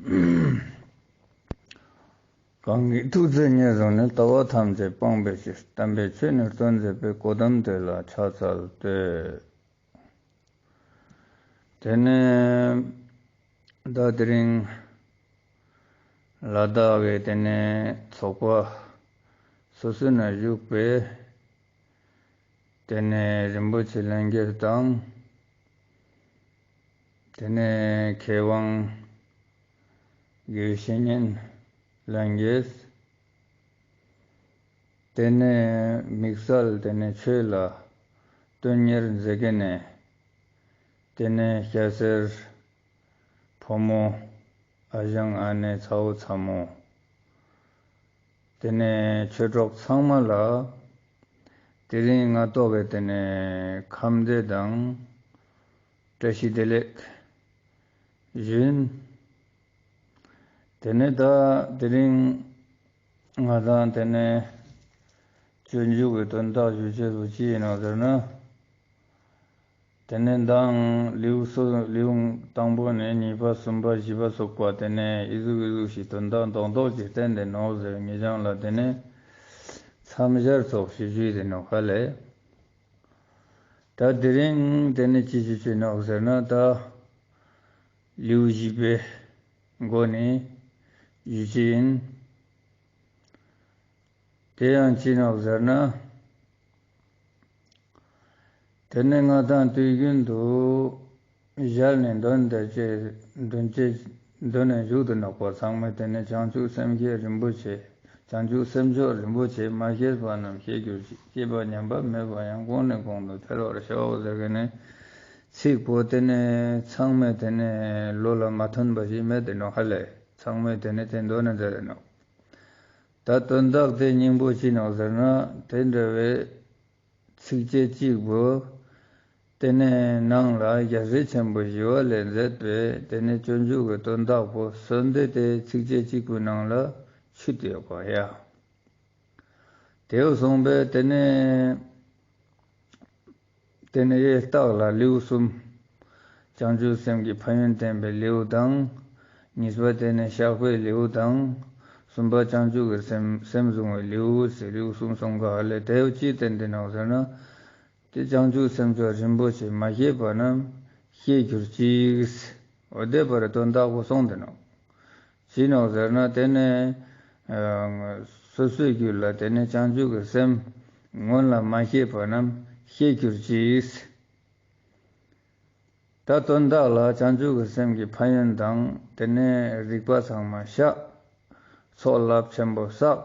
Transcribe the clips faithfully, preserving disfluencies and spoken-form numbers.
གང་གིས་ཐུགས་བརྩེ་ཉེར་བཟུང་ནས། ལྟ་བ་ཐམས་ཅད་སྤང་བའི་ཕྱིར། དམ་པའི་ཆོས་ནི་སྟོན་མཛད་པའི། གོ་ཏམ་དེ་ལ་ཕྱག་འཚལ་བསྟོད། ཏེ་ནེ་ད་དེ་རིང་ལ་དྭགས་ཀྱི་ཏེ་ནེ་ཚོགས་པ་སོ་སོ་ན་བཞུགས་པའི་ཏེ་ནེ་རིན་པོ་ཆེ་ལྷན་རྒྱས་དང་། ཏེ་ནེ་མཁས་དབང་དགེ་བའི་བཤེས་གཉེན་ལྷན་རྒྱས། ཏེ་ནེ་དམིགས་བསལ་ཏེ་ནེ་ཆོས་ལ་དོན་གཉེར་མཛད་མཁན་ནི་ཏེ་ནེ་སྐྱ་སེར་ཕོ་མོ་ཨ་ཞང་ཨ་ནེ་ཚ་བོ་ཚ་མོ། ཏེ་ནེ་ཆོས་གྲོགས་ཚང་མ་ལ་དེ་རིང་ང་ཏོག་གི་ཏེ་ནེ་ཁམས་བདེ་དང་བཀྲ་ཤིས་བདེ་ལེགས་ཞུ་ཡིན། ཏེ་ནེ་ད་དེ་རིང་ང་དང་ཏེ་ནེ་སྤྱོད་འཇུག་གི་དོན་དག་ཞུ་ཅེས་པོ་ཅི་ཡིན་ནོག་ཟེར་ན། ཏེ་ནེ་མདང་ལེའུ་སོ་ལེའུ་དང་པོ་ནེ་གཉིས་པ་གསུམ་པ་བཞི་པ་སོགས་པ་ཏེ་ནེ་ཨི་ཟུག་ཨི་ཟུག་ཞིག་དོན་དག་རྡོག་རྡོག་ཅིག་བསྟན་ཏེ་ནོག་ཟེར། ངེད་ཅག་ལ་ཏེ་ནེ་མཚམས་སྦྱར་ཙོགས་ཤིག་ཞུས་ཏེ་ནོག་ཧ་ལེ། ད་དེ་རིང་ཏེ་ནེ་ཅི་ཞིག་ཞུ་ནོག་ཟེར་ན། ད་ལེའུ་བཞི་པའི་མགོ་ནེ་ཞུ་ཅེས་ཡིན། དེ་ཡང་ཅི་ནོག་ཟེར་ན། ཏེ་ནེ་ང་དང་དུས་རྒྱུན་དུ་ཞལ་ནེ་འདོན་ཏེ་ཅེས་འདོན་ཅེས་འདོན་ནེ་བཞུགས་ཏེ་ནོག་པ་ཚང་མས། ཏེ་ནེ་བྱང་ཆུབ་སེམས་བསྐྱེད་རིན་པོ་ཆེ། བྱང་ཆུབ་སེམས་མཆོག་རིན་པོ་ཆེ། མ་སྐྱེས་པ་རྣམས་སྐྱེ་གྱུར་ཅིག། སྐྱེས་པ་ཉམས་པ་མེད་པ་ཡང་། གོང་ནས་གོང་དུ་འཕེལ་བར་ཤོག་ཟེར་མཁན་ནི་ཚིག་པོ་ཏེ་ནེ་ཚང་མས་ཏེ་ནེ་བློ་ལ་མ་ཐོན་པ་ཞིག་མེད་དེ་ནོག་ཧ་ལེ། ཚང་མས་ཏེ་ནེ་ཏེ་འདོན་ནེ་མཛད་དེ་ནོག། ད་དོན་དག་ཏེ་སྙིང་པོ་ཅི་ནོག་ཟེར་ན། ཏེ་འདྲ་བའི་ཚིགས་བཅད་གཅིག་པོ་ཏེ་ནེ་ནང་ལ་རྒྱ་ཟེར་ཆེན་པོ་ཞི་བ་ལྷས་མཛད་པའི་ཏེ་ནེ་སྤྱོད་འཇུག་གི་དོན་དག་པོ་སོན་ཏེ་ཏེ་ཚིགས་བཅད་གཅིག་པོའི་ནང་ལ་ཆུད་དེ་ཡོད་པ་ཡ། ཏེའུ་སོང་པས་ཏེ་ནེ་ཏེ་ནེ་ཡེ་རྟགས་ལ་ལེའུ་གསུམ། བྱང་ཆུབ་སེམས་ཀྱི་ཕན་ཡོན་བསྟན་པའི་ལེའུ་དང་། གཉིས་པ་ཏེ་ནེ་བཤགས་པའི་ལེའུ་དང་། གསུམ་པ་བྱང་ཆུབ་ཀྱི་སེམས་སེམས་བཟུང་བའི་ལེའུ་ཟེར་ལེའུ་གསུམ་སོང་ག་ཧ་ལེ། ཏེའུ་ཅི་བསྟན་ཏེ་ནོག་ཟེར་ན། ཏེ་བྱང་ཆུབ་སེམས་མཆོག་རིན་པོ་ཆེ། མ་སྐྱེས་པ་རྣམས་སྐྱེ་གྱུར་ཅིག། འོ་དེ་བར་དོན་དག་པོ་སོང་སྟེ་ནོག། ཅི་ནོག་ཟེར་ན་ཏེ་ནེ་སོ་སོའི་རྒྱུད་ལ་ཏེ་ནེ་བྱང་ཆུབ་ཀྱི་སེམས་སྔོན་ལ་མ་སྐྱེས་པ་རྣམས་སྐྱེ་གྱུར་ཅིག། ད་དོན་དག་ལ་བྱང་ཆུབ་ཀྱི་སེམས་ཀྱི་ཕན་ཡོན་དང་ཏེ་ནེ་རིགས་པ་ཚང་མ་བཤད། ཚོགས་རླབས་ཆེན་པོ་བསགས།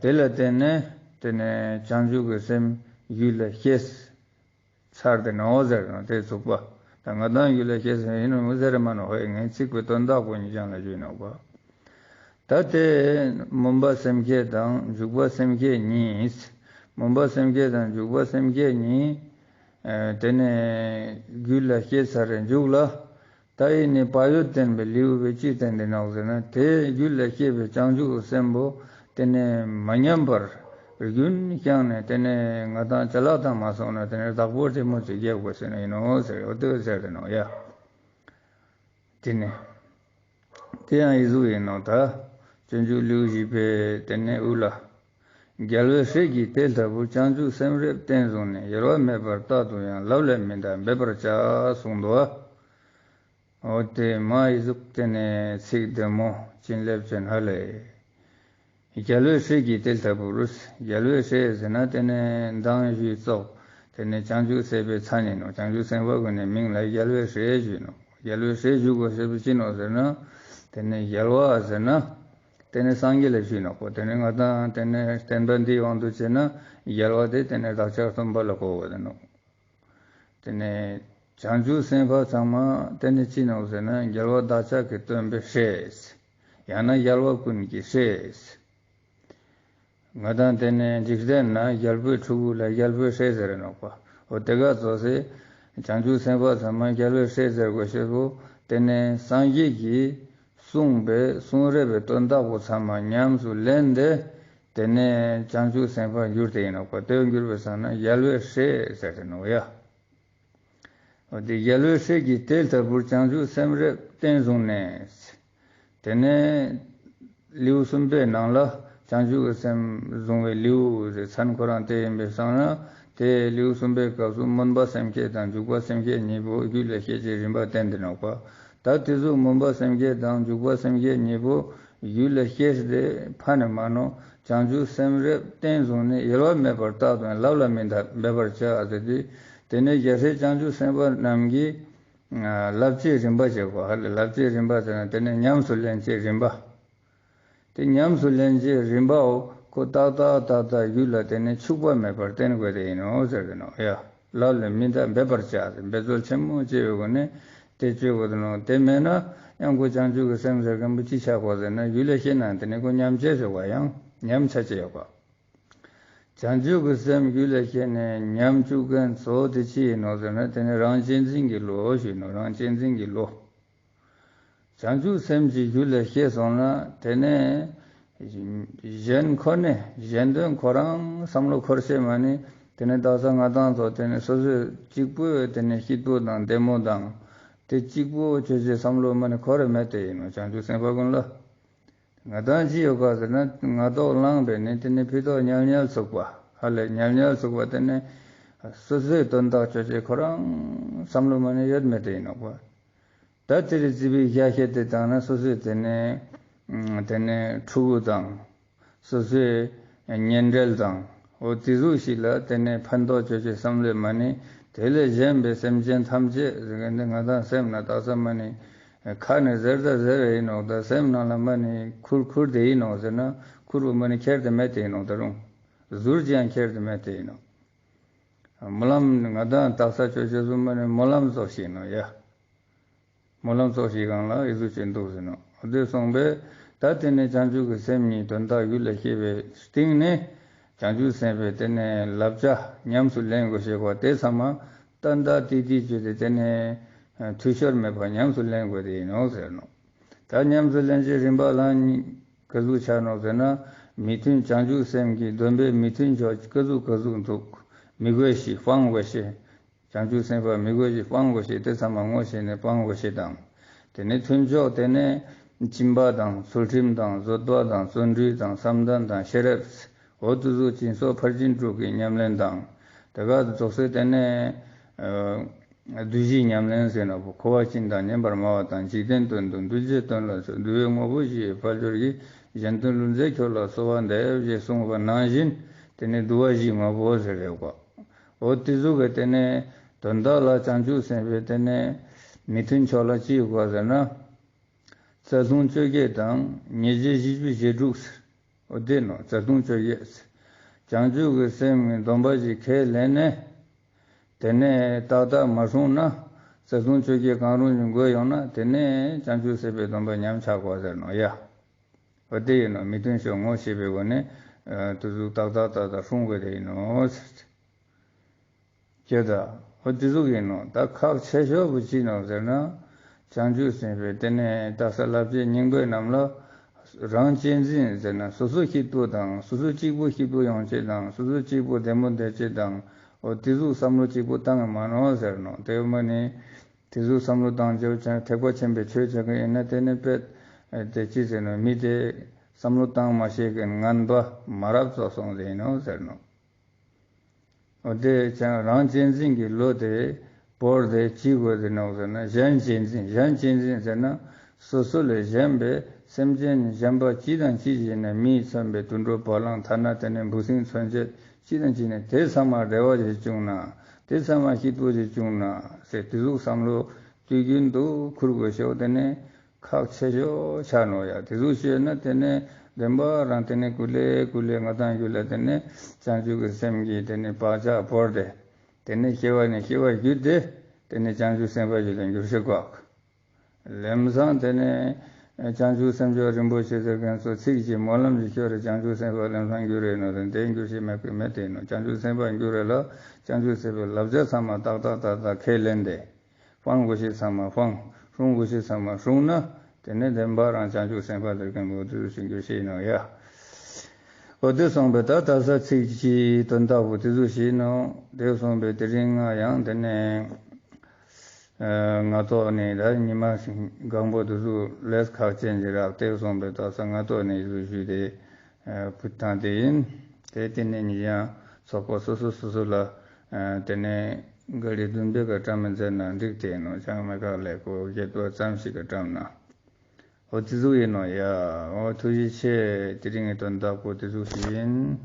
ཏེ་ལ་བརྟེན་ནས་ཏེ་ནེ་བྱང་ཆུབ་ཀྱི་སེམས་རྒྱུད་ལ་སྐྱེས་ཚར་ཏེ་ནོག་ཟེར་ནོག། ཏེ་ཚུགས་པ་ད་ང་དང་རྒྱུད་ལ་སྐྱེས་ཡིན་ནོག་མི་ཟེར་མ་ནོག་ཧེ། ངའི་ཚིག་པའི་དོན་དག་པོ་ཉིད་ཀྱང་ལ་ཞུས་ནོག་པ། ད་ཏེ་སྨོན་པ་སེམས་བསྐྱེད་དང་འཇུག་པ་སེམས་བསྐྱེད་གཉིས། སྨོན་པ་སེམས་བསྐྱེད་དང་འཇུག་པ་སེམས་བསྐྱེད་གཉིས། ཏེ་ནེ་རྒྱུད་ལ་སྐྱེས་ཚར་རེ་མཇུག་ལ། ད་ཡིན་ནི་བག་ཡོད་བསྟན་པའི་ལེའུ་བོ་ཅི་བསྟན་ཏེ་ནོག་ཟེར་ན། ཏེ་རྒྱུད་ལ་སྐྱེས་པའི་བྱང་ཆུབ་སེམས་པོ་ཏེ་ནེ་མ་ཉམས་པར་རྒྱུན་བསྐྱངས་ནས་ཏེ་ནེ་ང་དང་ཅ་ལག་དང་མ་སོང་ན་ཏེ་ནེ་བདག་པོ་རྩེ་མོ་ཅིག་རྒྱག་དགོས་ཟེར་ན་ཡིན་ནོག་ཟེར། འོ་དེ་ཟེར་ཏེ་ནོག་ཡ། ཏེ་ནེ་ཏེ་ཡང་ཨི་ཟུག་ཡིན་ནོག། ད་སྤྱོད་འཇུག་ལེའུ་བཞི་པའི་ཏེ་ནེ་དབུ་ལ། རྒྱལ་བའི་སྲས་ཀྱིས་དེ་ལྟ་བུར། བྱང་ཆུབ་སེམས་རབ་བརྟན་བཟུང་ནས། གཡེལ་བ་མེད་པར་རྟག་ཏུ་ཡང་། ལབ་ལ་མི་འདའ་འབད་པར་བྱ། གསུངས་འདུག། འོ་ཏེ་མ་ཨི་ཟུག་ཏེ་ནེ་ཚིག་བདེ་མོ་བྱིན་རླབས་ཅན་ཧ་ལེ། རྒྱལ་བའི་སྲས་ཀྱིས་དེ་ལྟ་བུར། རྒྱལ་བའི་སྲས་ཟེར་ན་ཏེ་ནེ་མདང་ཞུས་ཙོགས་ཏེ་ནེ་བྱང་ཆུབ་སེམས་དཔའི་མཚན་ཡིན་ནོག། བྱང་ཆུབ་སེམས་དཔའ་གུན་ནི་མིང་ལ་རྒྱལ་བའི་སྲས་ཞུས་ནོག། རྒྱལ་བའི་སྲས་ཞུ་དགོས་ཟེར་བ་ཅི་ནོག་ཟེར་ན། ཏེ་ནེ་རྒྱལ་བ་ཟེར་ན་ཏེ་ནེ་སངས་རྒྱས་ལ་ཞུས་ནོག་པ། ཏེ་ནེ་ང་དང་ཏེ་ནེ་བསྟན་པ་འདིའི་དབང་དུ་བྱས་ན་རྒྱལ་བ་དེ་ཏེ་ནེ་བདག་ཅག་སྟོན་པ་ལ་གོ་དགོས་ཏེ་ནོག། ཏེ་ནེ་བྱང་ཆུབ་སེམས་དཔའ་ཚང་མ་ཏེ་ནེ་ཅི་ནོག་ཟེར་ན་རྒྱལ་བ་བདག་ཅག་གི་སྟོན་པའི་སྲས། ཡང་ན་རྒྱལ་བ་ཀུན་གྱི་སྲས། ང་དང་ཏེ་ནེ་འཇིག་རྟེན་ན་རྒྱལ་པོའི་ཕྲུ་གུ་ལ་རྒྱལ་པོའི་སྲས་ཟེར་ནོག་པ། འོ་ཏེ་ག་ཙོགས་སེ་བྱང་ཆུབ་སེམས་དཔའ་ཚང་མ་རྒྱལ་བའི་སྲས་ཟེར་དགོས་ཤེས་པོ་ཏེ་ནེ་སངས་རྒྱས་ཀྱིས་གསུངས་པའི་གསུང་རབ་པའི་དོན་དག་པོ་ཚང་མ་ཉམས་སུ་ལེན་ཏེ་ཏེ་ནེ་བྱང་ཆུབ་སེམས་དཔའ་གྱུར་ཏེ་ཡིན་ནོག་པ། ཏེ་གྱུར་པའི་སང་ན་རྒྱལ་བའི་སྲས་ཟེར་ཏེ་ནོག་ཡ། འོ་དེ་རྒྱལ་བའི་སྲས་ཀྱིས་དེ་ལྟ་བུར། བྱང་ཆུབ་སེམས་རབ་བརྟན་བཟུང་ནས། དེ་ནས་ལེའུ་གསུམ་པའི་ནང་ལ་བྱང་ཆུབ་ཀྱི་སེམས་བཟུང་བའི་ལེའུ་ཟེར་མཚན་ཁོ་རང་དེ་ཡིན་པའི་སང་ན། དེ་ལེའུ་གསུམ་པའི་སྐབས་སུ་སྨོན་པ་སེམས་བསྐྱེད་དང་འཇུག་པ་སེམས་བསྐྱེད་གཉིས་པོ་རྒྱུད་ལ་སྐྱེད་ཅེས་རིམ་པ་བསྟན་ཏེ་ནོག་པ། ད་དེ་ཟུག་སྨོན་པ་སེམས་བསྐྱེད་དང་འཇུག་པ་སེམས་བསྐྱེད་གཉིས་པོ་རྒྱུད་ལ་སྐྱེས་ཏེ་ཕ་ནས་མ་ནོ། བྱང་ཆུབ་སེམས་རབ་བརྟན་བཟུང་ནས། གཡེལ་བ་མེད་པར་རྟག་ཏུ་ཡང་། བསླབ་ལ་མི་འདའ་འབད་པར་བྱ་ཟེར་ཏེ། དེ་ནས་རྒྱལ་སྲས་བྱང་ཆུབ་སེམས་དཔའ་རྣམས་ཀྱིས་བསླབ་བྱའི་རིམ་པ་བྱེད་དགོས། ཧ་ལས་བསླབ་བྱའི་རིམ་པ་ཟེར་ན་དེ་ནས་ཉམས་སུ་ལེན་བྱའི་རིམ་པ། དེ་ཉམས་སུ་ལེན་བྱའི་རིམ་པའོ། ཁོ་ཏག་ཏག་ཏག་ཏག་རྒྱུད་ལ་དེ་ནས་འཆུགས་པ་མེད་པར་བསྟེན་དགོས་ཏེ་ཡིན་ནོ་ཟེར་གི་ནོ་ཡ། བསླབ་ལ་མི་འདའ་འབད་པར་བྱ་ཟེར། འབད་རྩོལ་ཆེན་མོ་བྱེད་པའི་སྒོ་ནས་དེ་བཅོ་དགོས་ཏེ་ནོ། དེ་མེད་ན་ཡང་ཁོ་བྱང་ཆུབ་ཀྱི་སེམས་ཟེར་མཁན་པོ་ཅི་ཆགས་གོ་ཟེར་ན། རྒྱུད་ལ་སྐྱེས་ན་དེ་ནས་ཁོ་ཉམས་ཆག་ཡོད་པ། ཡང་ཉམས་ཆག་ཅེས་ཡོད་པ། བྱང་ཆུབ་ཀྱི་སེམས་རྒྱུད་ལ་སྐྱེས་ནས་ཉམས་བཅུག་མཁན་གཙོ་བོ་དེ་ཅི་ཡིན་ནོ་ཟེར་ན། དེ་ནི་རང་གཅེས་འཛིན་གྱི་བློ་ཞུ་ནོ། རང་གཅེས་འཛིན་གྱི་བློ། བྱང་ཆུབ་སེམས་ཀྱི་རྒྱུད་ལ་སྐྱེས་སོང་ན་དེ་ནས་གཞན་ཁོ་ནས་གཞན་དོན་ཁོ་རང་བསམ་བློ་འཁོར་ཤེས་མ་ནི། དེ་ནས་ད་ས་ང་དང་ཚོ་དེ་ནས་སོ་སོའི་གཅིག་པོའི་དེ་ནས་སྐྱིད་པོ་དང་བདེ་མོ་དང་དེ་གཅིག་པོ་ཅོ་ཅེས་བསམ་བློ་མ་ནི་འཁོར་ར་མེད་དེ་ཡིན་ནོ། བྱང་ཆུབ་སེམས་དཔའ་ཀུན་ལ། ང་དང་ཅི་ཡོད་ག་ཟེར་ན། ང་ཏོག་ལངས་པས་ནི་དེ་ནི་ཕི་ཏོག་ཉལ་ཉལ་ཚུགས་པ། ཧ་ལས་ཉལ་ཉལ་ཚུགས་པ་དེ་ནི་སོ་སོའི་དོན་དག་ཅོ་ཅེས་ཁོ་རང་བསམ་བློ་མ་ནི་ཡོད་མེད་དེ་ཡིན་ནོག་པ། ད་དེ་རིང་རྩིས་པའི་ཤ་ཤེད་དེ་བཏང་ན་སོ་སོའི་དེ་ནི་དེ་ནི་ཕྲུ་གུ་དང་། སོ་སོའི་གཉེན་འབྲེལ་དང་། འོ་དེ་ཟུག་ཞིག་ལ་དེ་ནས་ཕན་ཐོགས་ཅོ་ཅེས་བསམ་བློ་མ་ནི། དེ་ལས་གཞན་པའི་སེམས་ཅན་ཐམས་ཅད་ཟེར་མཁན་དེ་ང་དང་སེམས་ནང་ད་ས་མ་ནི་ཁ་ནས་ཟེར་ད་ཟེར་ཡིན་ནོག། ད་སེམས་ནང་ལ་མ་ནི་ཁུར་ཁུར་དེ་ཡིན་ནོག་ཟེར་ན། ཁུར་བོ་མ་ནི་ཁྱེར་ཏེ་མེད་དེ་ཡིན་ནོག། ད་རུང་ཟུར་ཅིག་ཡང་ཁྱེར་ཏེ་མེད་དེ་ཡིན་ནོག། སྨོན་ལམ་ང་དང་ད་ས་ཅོ་ཅེས་སུ་མ་ནི་སྨོན་ལམ་ཙོགས་ཤིག་ཡིན་ནོག་ཡ། སྨོན་ལམ་ཙོགས་ཤིག་སྒང་ལ་ཨི་ཟུག་ཅིག་འདུག་ཟེར་ནོ། འོ་དེ་སོང་པས་ད་དེ་ནས་བྱང་ཆུབ་ཀྱི་སེམས་ཉིད་དོན་དག་རྒྱུད་ལ་སྐྱེས་པའི་སྟེང་ནས། བྱང་ཆུབ་སེམས་དཔའི་དེ་ནས་བསླབ་བྱ་ཉམས་སུ་ལེན་དགོས་ཤེས་པ་དེ་ཚང་མ་ཏན་ཏན་ཏིག་ཏིག་ཅོས་ཏེ་དེ་ནས་འཐུས་ཤོར་མེད་པར་ཉམས་སུ་ལེན་དགོས་ཏེ་ཡིན་ནོ་ཟེར་ནོ། ད་ཉམས་སུ་ལེན་བྱའི་རིམ་པ་ལ་ནི་ག་ཟུག་ཆ་ནོག་ཟེར་ན། མི་མཐུན་བྱང་ཆུབ་སེམས་ཀྱི་སྡོམ་པའི་མི་མཐུན་ཕྱོགས་ག་ཟུག་ག་ཟུག་འདུག། མི་དགོས་ཤེས་སྤང་དགོས་ཤེས། བྱང་ཆུབ་སེམས་དཔའ་མི་དགོས་ཤེས་སྤང་དགོས་ཤེས་དེ་ཚང་མ་ངོ་ཤེས་ནས་སྤང་དགོས་ཤེས་དང་། དེ་ནས་མཐུན་ཕྱོགས་དེ་ནས་སྦྱིན་པ་དང་ཚུལ་ཁྲིམས་དང་བཟོད་པ་དང་བརྩོན་འགྲུས་དང་བསམ་གཏན་དང་ཤེས་རབ། འོ་དེ་ཚོ་སྦྱིན་སོགས་ཕར་ཕྱིན་དྲུག་གི་ཉམས་ལེན་དང་། དེ་ག་རྫོགས་སའི་དེ་ནས་ཨ་བསྡུས་གཞིའི་ཉམས་ལེན་ཟེར་ནོ། འཁོར་བ་སྦྱིན་དང་ཉན་པར་སྨྲ་བ་དང་། འཇིག་རྟེན་དོན་དུ་འདུལ་བྱའི་དོན་ལ་བརྩོན། འདུལ་བའི་དངོས་པོ་བཞི་ཡི་དཔལ་འབྱོར་གྱིས། གཞན་དོན་ལུས་རྫས་ཁྱོད་ལ་གསོལ་བ་འདེབས། ཞེས་གསུངས་པ་ནང་བཞིན་དེ་ནས་འདུལ་བ་བཞིའི་དངོས་པོ་ཟེར་རེད་གོ། འོ་དེ་ཟུག་གི་དེ་ནས་དོན་དག་ལ་བྱང་ཆུབ་སེམས་དཔའི་དེ་ནས་མི་མཐུན་ཕྱོགས་ལ་ཅི་ཡོད་གོ་ཟེར་ན། རྩ་ལྟུང་བཅོ་བརྒྱད་དང་ཉེས་བྱས་བཞི་བཅུ་ཞེ་དྲུག་ཟེར། འོ་དེ་ནོ། རྩ་ལྟུང་བཅོ་བརྒྱད་ཟེར། བྱང་ཆུབ་ཀྱི་སེམས་ཀྱི་སྡོམ་པ་ཞིག་ཁས་ལེན་ནས། དེ་ནས་ཏག་ཏག་མ་སྲུང་ན། རྩ་ལྟུང་བཅོ་བརྒྱད་གང་རུང་ཞིག་འགོས་ཡོང་ན། དེ་ནས་བྱང་ཆུབ་སེམས་དཔའི་སྡོམ་པ་ཉམས་ཆག་གོ་ཟེར་ནོ་ཡ། འོ་དེ་ཡིན་ནོ། མི་མཐུན་ཕྱོགས་ངོ་ཤེས་པའི་སྒོ་ནས་ཨ་དེ་ཟུག་ཏག་ཏག་ཏག་ཏག་སྲུང་དགོས་དེ་ཡིན་ནོ་ཟེར། ཁྱེད་ད་འོ་དེ་ཟུག་ཡིན་ནོ། ད་ཁག་ཆེ་ཤོས་པོ་ཅི་ནོ་ཟེར་ན། བྱང་ཆུབ་སེམས་དཔའི་དེ་ནས་ད་ས་བསླབ་བྱའི་སྙིང་པོ་རྣམས་ལ་རང་གཅེས་འཛིན་ཟེར་ན། སོ་སོ་སྐྱིད་པོ་དང་། སོ་སོ་གཅིག་པོ་སྐྱིད་པོ་ཡོང་ཅེས་དང་། སོ་སོ་གཅིག་པོ་བདེ་མོ་བསྡད་ཅེས་དང་། འོ་དེ་ཟུག་བསམ་བློ་གཅིག་པོ་བཏང་གི་མ་ནོ་ཟེར་ནོ། དེ་མ་ནི་དེ་ཟུག་བསམ་བློ་བཏང་ཅེས་ཐེག་པ་ཆེན་པོའི་ཆོས་བྱེད་མཁན་ཡིན་ན། དེ་ནི་དཔེ་དེ་ཅི་ཟེར་ནོ། མི་དེ་བསམ་བློ་བཏང་མ་ཤེས་མཁན་ངན་པ་མ་རབས་ཙོགས་སོང་ཟེར་ནོ་ཟེར་ནོ། འོ་དེ་ཀྱང་རང་གཅེས་འཛིན་གྱི་བློ་དེ་བོར་ཏེ་ཅི་དགོས་ཟེར་ནོག་ཟེར་ན། གཞན་གཅེས་འཛིན། གཞན་གཅེས་འཛིན་ཟེར་ན་སོ་སོ་ལས་གཞན་པའི་སེམས་ཅན་གཞན་པ་ཅི་དང་ཅི་ཞིག་ཡིན་ན། མིས་མཚོན་པའི་དུད་འགྲོ་བ་ལང་ཐ་ན་དེ་ནས་འབུ་སྲིན་མཚོན་བྱེད་ཅི་དང་ཅི་ནས་དེ་ཚང་མ་བདེ་བ་ཞིག་བྱུང་ན། དེ་ཚང་མ་སྐྱིད་པོ་ཞིག་བྱུང་ན་ཟེར། དེ་ཟུག་བསམ་བློ་དུས་རྒྱུན་དུ་འཁུར་དགོས་ཤོག། དེ་ནས་ཁག་ཆེ་ཤོས་ཆ་ནོག་ཡ། དེ་ཟུག་ཤེས་ན་དེ་ནས་བདེན་པ་རང་དེ་ནས་ཀུ་ལེ་ཀུ་ལེ་ང་དང་རྒྱུད་ལ་དེ་ནས་བྱང་ཆུབ་ཀྱི་སེམས་ཀྱི་དེ་ནས་བག་ཆགས་བོར་ཏེ། དེ་ནས་སྐྱེ་བ་ནས་སྐྱེ་བ་བརྒྱུད་དེ་དེ་ནས་བྱང་ཆུབ་སེམས་དཔའ་ཞིག་ལ་འགྱུར་ཤེས་གོ། ལམ་སང་དེ་ནས་བྱང་ཆུབ་སེམས་མཆོག་རིན་པོ་ཆེ་ཟེར་མཁན་ཚོ་ཚིག་གཅིག་སྨོན་ལམ་ཞིག་ཤོར་རེ་བྱང་ཆུབ་སེམས་དཔའ་ལམ་སང་འགྱུར་རེ་ནོ་དང་། དེ་འགྱུར་ཤེས་མེད་ཀི་མེད་དེ་ནོ། བྱང་ཆུབ་སེམས་དཔའ་འགྱུར་རེ་ལ་བྱང་ཆུབ་སེམས་དཔའི་བསླབ་བྱ་ཚང་མ་ཏག་ཏག་ཏག་ཏག་ཁས་ལེན་ཏེ། སྤང་དགོས་ཤེས་ཚང་མ་སྤང་། སྲུང་དགོས་ཤེས་ཚང་མ་སྲུང་ན། དེ་ནས་བདེན་པ་རང་བྱང་ཆུབ་སེམས་དཔའ་ཟེར་མཁན་པོ་དེ་ཟུག་ཤིག་འགྱུར་ཤེས་ནོག་ཡ། འོ་དེ་སོང་པས་ད་ད་ས་ཚིག་གཅིག་དོན་དག་པོ་དེ་ཟུག་ཤིག་ནོག། དེ་སོང་པས་དེ་རིང་ང་ཡང་དེ་ནས་ ང་ཏོག་ནེ་ད་ཉི་མ་གང་པོ་དེ་ཟུག་ལས་ཁག་ཅན་ཞིག་རག་སྟེ་སོང་པའི་ཏོག་ས་ང་ཏོག་ནེ་ཟུག་ཞུས་ཏེ་ཕུད་ཐང་དེ་ཡིན། དེ་དེ་ནེ་ཉེ་ཞ་ཚོགས་པ་སོ་སོ་སོ་སོ་ལ་དེ་ནེ་ག་རི་བདུན་པའི་ག་བཀྲམ་མཛད་ན་འགྲིག་སྟེ་ནོ། ཅང་མེད་ཀ་ལས་ཀོ་བརྒྱད་པ་ཙམ་ཞིག་ག་བཀྲམ་ན་འོ་དེ་ཟུག་ཡིན་ནོ་ཡ། འོ་ཐུགས་རྗེ་ཆེ། དེ་རིང་ངི་དོན་དག་པོ་དེ་ཟུག་ཞིག་ཡིན།